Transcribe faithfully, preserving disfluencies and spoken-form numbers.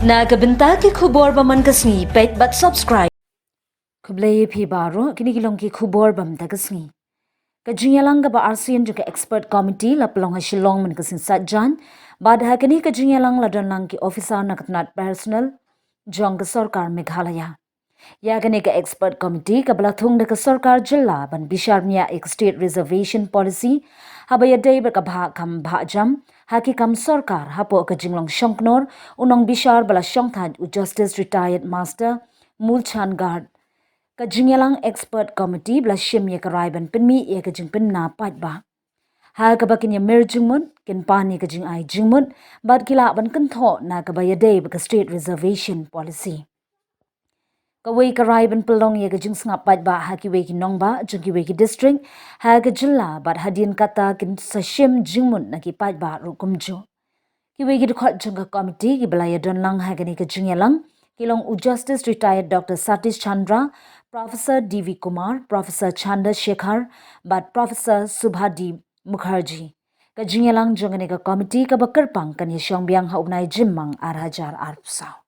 Na ka bynta ki khubor ba man ka sngi, peit bad subscribe. Khublei ïa phi baroh, kine ki long ki khubor ba man ka sngi. Ka jingïalang kaba arsien jong ka expert committee la pynlong ha Shillong mynne ka sngi Saitjaiñ, bad ha kane ka jingïalang la don lang ki officer na ka tnat personnel jong ka sorkar Meghalaya. Ïa kane ka expert committee kaba la thung da ka sorkar jylla ban bishar bniah ïa ka state reservation policy, haba ïadei bad ka bhah kam bhah jam ha ki kam sorkar, hapoh ka jinglong shongknor u nongbishar ba la shongthait u Justice Retired Master Moolchand Garg. Ka jingïalang expert committee ba la shim ïa ka rai ban pynmih ïa ka jingpynbna paidbah, ha kaba kin ïamir jingmut, kin pan ïa ka jingai jingmut, bad ki lah ban kynthoh na kaba ïadei bad ka state reservation policy. Kawei ka rai ban pynlong ïa ka jingsngap paidbah ha kiwei ki nongbah jong kiwei ki district ha ka jylla, bad hadien kata kin sa shim jingmut na ki paidbah ruh kumjuh. Kiwei ki dkhot jong ka committee kiba la ïadon lang ha kane ka jingïalang ki long u Justice Retired Doctor Satish Chandra, Professor D V Kumar, Professor Chandra Shekhar, bad Professor Subhadip Mukherjee. Ka jingïalang jong kane ka committee kaba kyrpang kan ïashong biang ha u bnai Jymmang ar hajar arphew saw.